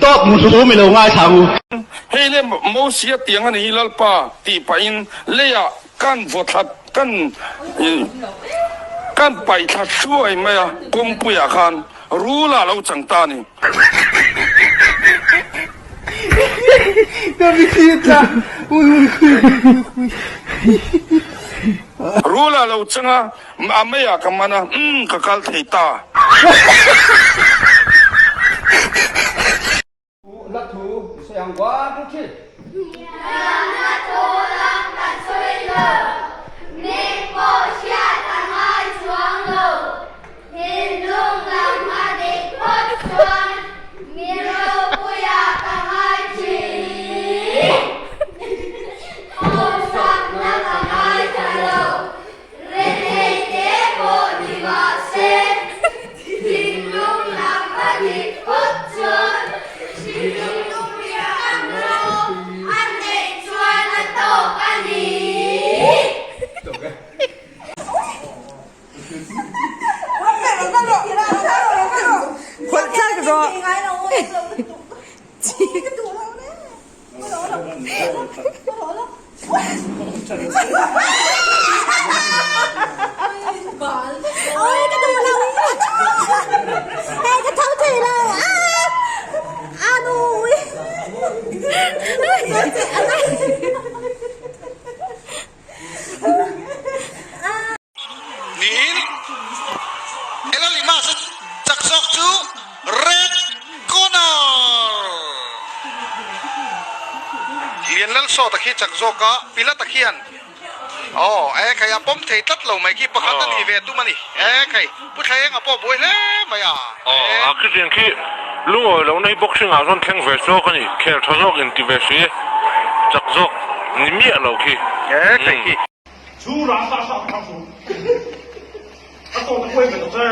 Dawt muhlum i lo ngaithla ang u. Hei le Mosia tiang a ni hi Lalpa tih pahin leiah kan vaw thla kan kan paih thla hruai mai a, kawngpuiah khan rul ah lo chang ta a ni. Rul ah lo chang a, a meiah ka man a, umm ka kal thei ta. Hla thu i sawi ang one two three. Hniamna thu lam ka sawi lo, min pawh hriat a ngai chuang lo. Thinlung lam a dik phawt chuan mi ropuia ka ngai thin. Hawsakna ka ngaithla lo, Rethei te pawh ni mahse, thinlung lam a dik phawt chuan thinlung riah rawng a neih chuan a tawk a ni. Niin Ela Limas a chak zawk chu Red Corner! Lian Lalsawta khi chak zawk a, Pilata khian aw e khai a pawm thei tlat lo mai khi pakhat a nih ve tum a ni e khai Pu Thlaenga pawh buai hle mai a. Aw a khitiang khi lungawi lohna hi boxing ah chuan thleng ve zawk a ni, khel tha zawk inti ve si chak zawk ni miah lo khi. E khai khi. Chu rah sah sah ka chu. A tawt a kuai ve ta che.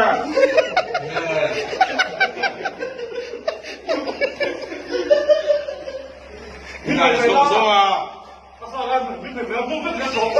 Min pe ve la. Ka sa lai min pe ve a, vawk vek ka zawk.